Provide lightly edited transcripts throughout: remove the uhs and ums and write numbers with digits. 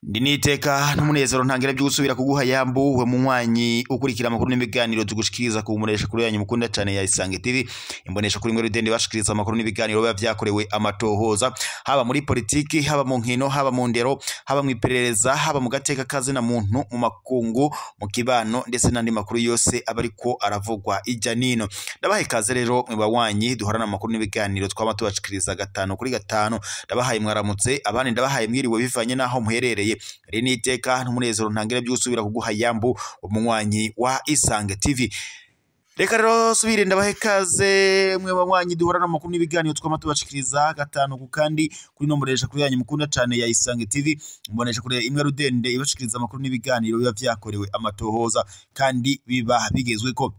Ndi niteka n'umunezero ntangira byo gusubira kuguha yambu we munywanyi ukurikira amakuru n'ibiganiro tugushikiriza ku muresha kuri yanyu mukunda cyane ya Isange TV, imbonesha kuri ngwe rudende bashikiriza amakuru n'ibiganiro biba vyakorewe amatohoza, haba muri politiki, haba mu nkino, haba mu ndero, haba mu iperereza, haba mu gateka kazi na muntu, mu makungu, mu kibano, ndetse n'andi makuru yose aba ariko aravugwa ijya nino. Ndabahaye ikaze rero mwe bawanyi duhorana amakuru n'ibiganiro twama tubashikiriza gatanu kuri gatanu. Ndabahaye mwaramutse, abandi ndabahaye mwiriwe bivanye naho muherereye. Rero niteka n'umunezero ntangira byo gusubira kuguha yambu umunywanyi wa Isange TV. Reka rero subire ndabahe kaze mwe banywanyi duhorana amakuru n'ibiganiro twama tubashikiriza gatanu ku kandi kuri nomboresha kuri yanyu mukunda cyane ya Isange TV, mbonesha kuri imwe rudende ibashikiriza amakuru n'ibiganiro biba vyakorewe amatohoza kandi biba bigezweko.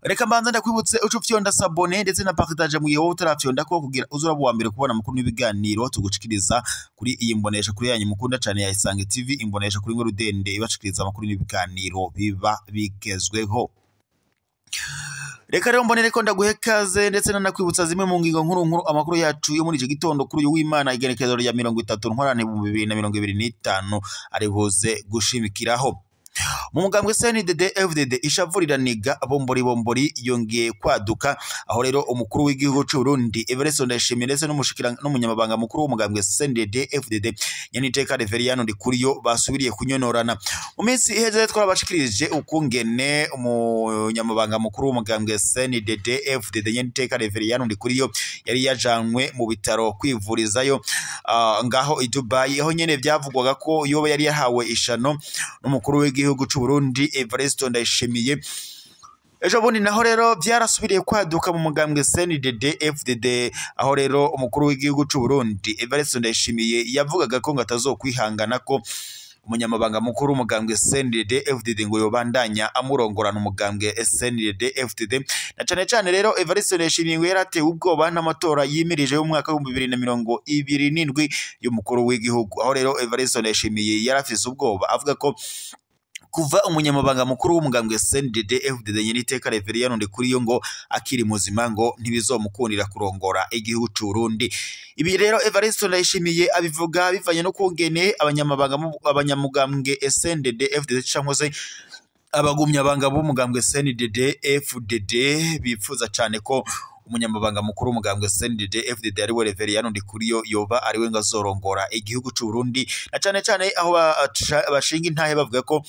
Reka mbanza ndakwibutse uco ufyonda sabone ndetse na partage mu gihe wowe utarafyonda ko kugira uzuraba uwa mbere kubona amakuru n'ibiganiro tugushikiriza kuri iyi mbonesha kuri yanyu mukunda cyane ya Isange TV, imbonesha kuri ngwe rudende ibashikiriza amakuru n'ibiganiro biba bigezweho. Reka rero mbonere ko ndaguhe kaze ndetse nanakwibutsa zimwe mu ngingo nkuru nkuru amakuru yacu yo muri iki gitondo kuri uyu w'Imana igenekerezo rya 30 Ntwarante 2025 ari buze gushimikiraho. Mu mugambwe CNDD FDD ishavuriraniga bombori bombori yongeye kwaduka, aho rero umukuru w'igihugu c'u Burundi Evariste Ndayishimiye ndetse n'umunyamabanga mukuru w'umugambwe CNDD FDD Nyeniteka Reveriyano Ndikuriyo basubiriye kunyonorana. Mu minsi iheze twarabashikirije ukungene umunyamabanga mukuru w'umugambwe CNDD FDD Nyeniteka Reveriyano Ndikuriyo yari yajanwe mu bitaro kwivurizayo ngaho i Dubai, aho nyene byavugwaga ko yoba yari yahawe ishano n'umukuru w'igihugu c'u Burundi Evariste Ndayishimiye. Ejo bundi naho rero byarasubiriye kwaduka mu mugambwe CNDD FDD, aho rero umukuru w'igihugu c'u Burundi Evariste Ndayishimiye yavugaga ko ngo atazokwihangana ko umunyamabanga mukuru w'umugambwe CNDD FDD ngo yobandanya amurongorana umugambwe CNDD FDD. Na cane cane rero Evariste Ndayishimiye ngo yaratewe ubwoba n'amatora yimirije y'umwaka w'ibihumbi bibiri na mirongo ibiri n'indwi y'umukuru w'igihugu, aho rero Evariste Ndayishimiye yarafise ubwoba avuga ko kuva umunyamabanga mukuru w'umugambwe CNDD FDD Nyeniteka Reveriyano Ndikuriyo ngo akiri muzima ngo ntibizomukundira kurongora igihugu c'u Burundi. Ibi rero Evariste Ndayishimiye abivuga bivanye no kungene abanyamabanga abanyamugambwe CNDD FDD canke se abagumyabanga b'umugambwe CNDD FDD bifuza cane ko umunyamabanga mukuru w'umugambwe CNDD FDD ari we Reveriyano Ndikuriyo yoba ari we ngo azorongora igihugu c'u Burundi, na cane cane aho bashinga intahe bavuga ko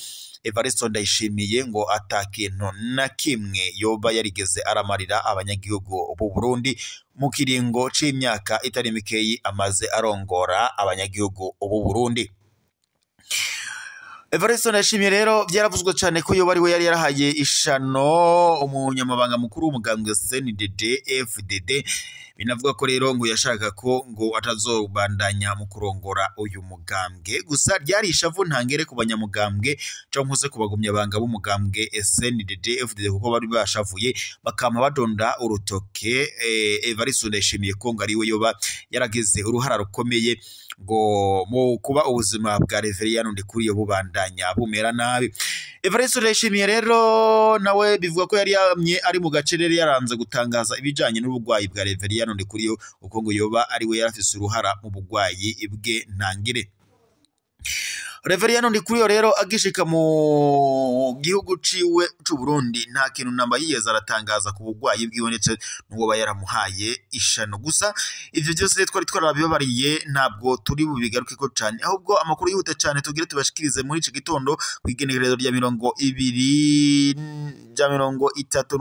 Evariste Ndayishimiye ngo atakintu na kimwe yoba yarigeze aramarira abanyagihugu b'u Burundi mu kiringo c'imyaka itari mikeyi amaze arongora abanyagihugu b'u Burundi. Evariste Ndayishimiye rero byaravuzwe cyane ko yoba ari we yari yarahaye ishano umunyamabanga mukuru w'umugambwe CNDD FDD, binavuga ko rero ngo yashaka ko ngo atazobandanya mu kurongora uyu mugambwe. Gusa ryari ishavu ntangere ku banyamugambwe canke se kubagumya banga b'umugambwe CNDD FDD, kuko bari bashavuye bakama badonda urutoke Evariste Ndayishimiye ko ngo ari we yoba yaragize uruhara rukomeye ngo mu kuba ubuzima bwa Reveriyano Ndikuriyo bubandanya bumera nabi. Evariste Ndayishimiye rero nawe bivuga ko yari yamye ari mu gacerere yaranze gutangaza ibijanye n'ubugwayi bwa Reveriyano Ndikuriyo, uko ngo yoba ari we yarafise uruhara mu bugwayi bwe ntangire. Reveriyano Ndikuriyo rero agishika mu gihugu ciwe c'u Burundi nta kintu namba yigeze aratangaza ku bugwayi bwiwe ndetse n'uwo yaramuhaye ishano. Gusa ivyo byose twari twarabibabariye ntabwo turi bubigarukeko cane, ahubwo amakuru yihuta cane tugire tubashikirize muri iki gitondo kw'igenekerezo rya 30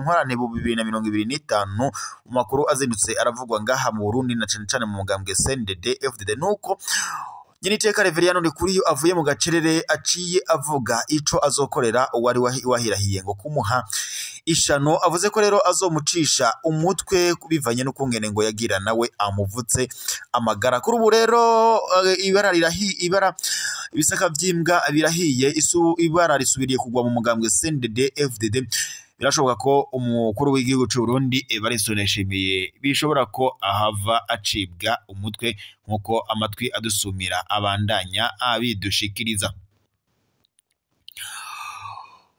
Ntwarante 2025. Mu makuru azindutse aravugwa ngaha mu Burundi na cane cane mu mugambwe CNDD FDD nuko Nyeniteka Reveriyano Ndikuriyo avuye mu gacerere aciye avuga ico azokorera uwari wahirahiye ngo kumuha ishano, avuze ko rero azomucisha umutwe bivanye n'ukungene ngo yagira nawe amuvutse amagara. Kuri ubu rero ibara rirahi ibara ibisaka vy'imbwa birahiye, ibara risubiriye kugwa mu mugambwe CNDD FDD. Birashoboka ko umukuru w'igihugu c'u Burundi Evariste Ndayishimiye bishobora ko ahava acibwa umutwe nkuko amatwi adusumira abandanya abidushikiriza.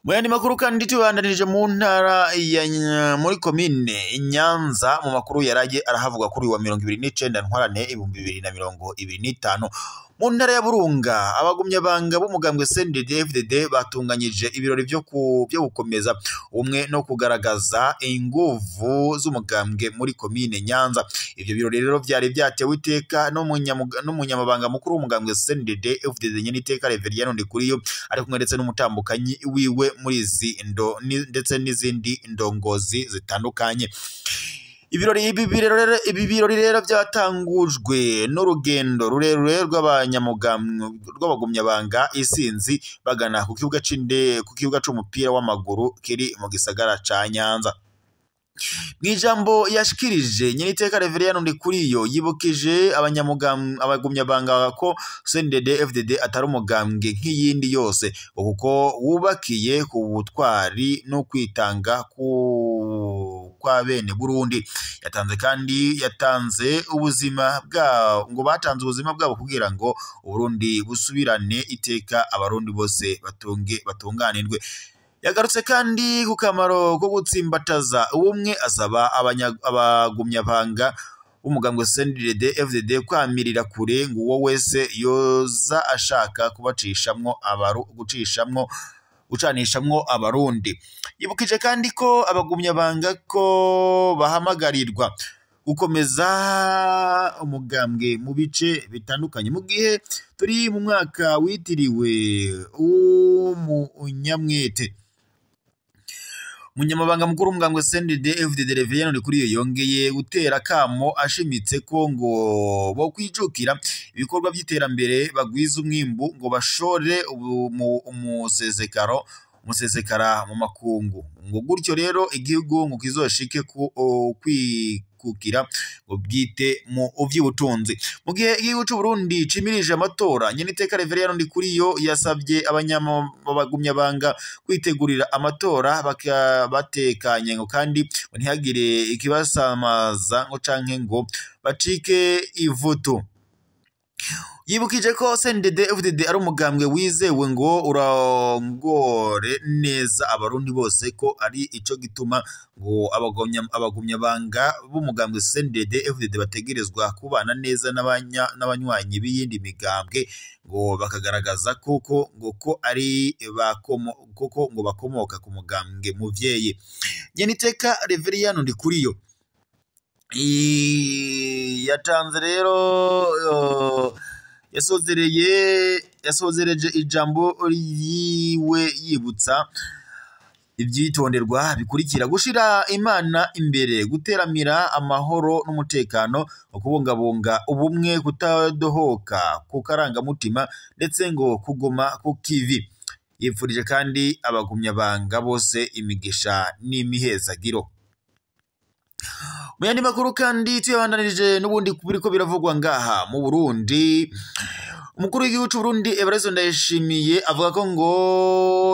Mu yandi makuru kandi tubandanije mu ntara ya muri komine Nyanza, mu makuru yaraye arahavugwa kuri wa 29 Ntwarante 2025 mu ntara ya Burunga, abagumyabanga b'umugambwe CNDD-FDD batunganyije ibirori byo gukomeza ubumwe no kugaragaza inguvu z'umugambwe muri komine Nyanza. Ivyo birori rero vyari vyatewe iteka n'umunyamabanga mukuru w'umugambwe CNDD-FDD Nyeniteka Reverien Ndikuriyo, ari kumwe ndetse n'umutambukanyi wiwe muri izi ndetse n'izindi ndongozi zitandukanye. Ibi birori rero byatangujwe n'urugendo rurerure rw'abagumyabanga isinzi bagana ku kibuga ku kibuga c'umupira w'amaguru kiri mu gisagara ca Nyanza. Mw'ijambo yashikirije, Nyeniteka Reverien Ndikuriyo yibukije abagumyabanga ko CNDD-FDD atari umugambwe nk'iyindi yose, kuko wubakiye ku butwari no kwitanga kwa bene Burundi. Yatanze kandi yatanze ubuzima bwabo, ngo batanze ubuzima bwabo kugira ngo Uburundi busubirane iteka, abarundi bose batunganirwe. Yagarutse kandi ku kamaro ko gutsimbataza ubumwe, asaba abagumyabanga b'umugambwe CNDD-FDD kwamirira kure ngo uwo wese yoza ashaka kubacishamwo gucishamwo gucanishamwo abarundi. Yibukije kandi ko abagumyabanga ko bahamagarirwa gukomeza umugambwe mu bice bitandukanye, mu gihe turi mu mwaka witiriwe umunyamwete. Umunyamabanga mukuru w'umugambwe CNDD-FDD Reverien Ndikuriyo yongeye gutera kamo ashimitse ko ngo bo kwijukira ibikorwa by'iterambere, bagwiza umwimbu ngo bashore umusesekara mu makungu, ngo gutyo rero igihugu ngo kizoshike ku kwikukira ngo bwite mu vy'ubutunzi. Mu gihe igihugu c'u Burundi cimirije amatora, Nyeniteka Reverien Ndikuriyo yasabye abagumyabanga kwitegurira amatora batekanye, ngo kandi ngo ntihagire ikibasamaza ngo canke ngo bacike ivutu. Yibukije ko CNDD-FDD ari umugambwe wizewe ngo urongore neza abarundi bose, ko ari ico gituma ngo abagumyabanga b'umugambwe CNDD-FDD bategerezwa kubana neza n'abanywanyi b'iyindi migambwe, ngo bakagaragaza koko ngo ko ari koko ngo bakomoka ku mugambwe muvyeyi. Nyeniteka Reverien Ndikuriyo yatanze rero yasozereje ijambo yiwe yibutsa ibyitonderwa bikurikira: gushira Imana imbere, guteramira amahoro n'umutekano, kubungabunga ubumwe, kutadohoka ku karangamutima, ndetse ngo kuguma ku kivi. Yipfurije kandi abagumyabanga bose imigisha n'imihezagiro. Mu yandi makuru kandi tuyabandanirije n'ubundi biriko biravugwa ngaha mu Burundi, umukuru w'igihugu c'u Burundi Evariste Ndayishimiye avuga ko ngo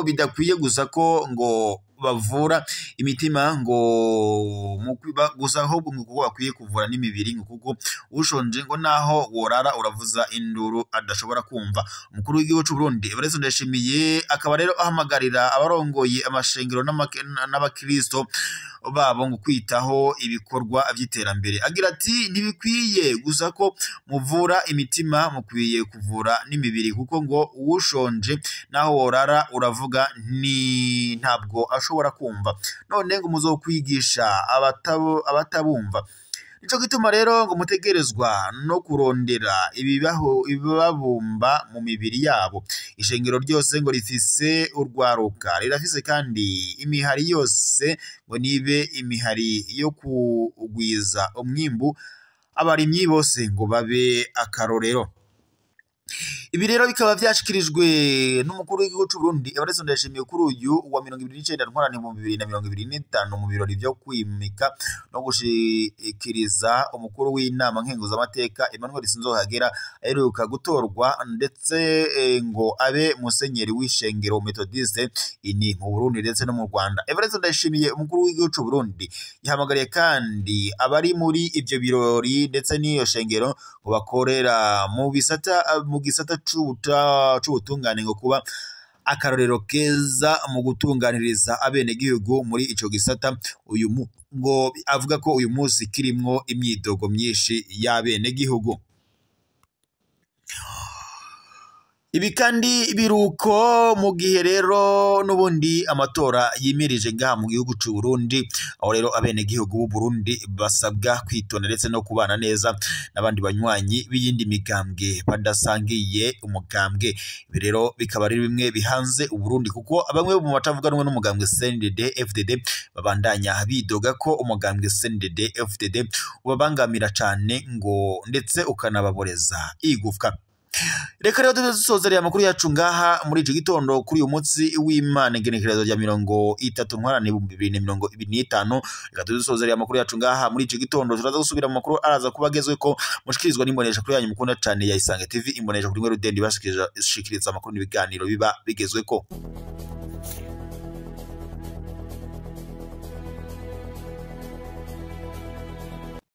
bidakwiye gusa ko ngo bavura imitima ngo gusa, ahubwo ngo kuko bakwiye kuvura n'imibiri, ngo kuko ushonje ngo naho worara uravuza induru adashobora kumva. Umukuru w'igihugu c'u Burundi Evariste Ndayishimiye akaba rero ahamagarira abarongoye amashengero n'abakristo babo ngo kwitaho ibikorwa vy'iterambere. Agira ati ntibikwiye gusa ko muvura imitima, mukwiye kuvura n'imibiri, kuko ngo uwushonje naho worara uravuga ni ntabwo ashobora kumva. None ngo muzokwigisha abatabumva. Nico gituma rero ngo mutegerezwa no kurondera ibibabumba mu mibiri yabo. Ishengero ryose ngo rifise urwaruka, rirafise kandi imihari yose ngo nibe imihari yo kugwiza umwimbu, abarimyi bose ngo babe akarorero. Ibi rero bikaba vyashikirijwe n'umukuru w'igihugu c'u Burundi Evariste Ndayishimiye kuri uyu wa 29 Ntwarante 2025 mu birori vyo kwimika no gushikiriza umukuru w'inama nkenguzamateka Emmanuel Sinzohagera aheruka gutorwa, ndetse ngo abe musenyeri w'ishengero Methodiste ini mu Burundi ndetse no mu Rwanda. Evariste Ndayishimiye umukuru w'igihugu c'u Burundi yahamagariye kandi abari muri ivyo birori ndetse n'iyo shengero ngo bakorera mu bisata mu gisata c'ubutungane ngo kuba akarorero keza mu gutunganiriza abenegihugu muri ico gisata. Uyu ngo avuga ko uyu munsi kirimwo imyidogo myinshi y'abenegihugu. Ibi kandi biruko mu gihe rero n'ubundi amatora yimirije ngaha mu gihugu c'u Burundi, aho rero abenegihugu b'u Burundi basabwa kwitonda ndetse no kubana neza n'abandi banywanyi b'iyindi migambwe badasangiye umugambwe. Ibi rero bikaba ari bimwe bihanze u Burundi, kuko bamwe mu batavuga rumwe n'umugambwe CNDD FDD babandanya bidoga ko umugambwe CNDD FDD ubabangamira cane ngo ndetse ukanababoreza igufwa. Reka rero dusozereye amakuru yacu ngaha muri iki gitondo kuri uyu munsi w'Imana, igenekerezo rya 30 Ntwarante 2025. Reka dusozereye amakuru yacu ngaha muri iki gitondo, turaza gusubira mu makuru araza kuba agezweko mushikirizwa n'imbonesha kuri yanyu mukunda cane ya Isange TV, imbonesha kuri mwe rudende bashikiriza amakuru n'ibiganiro biba bigezweko.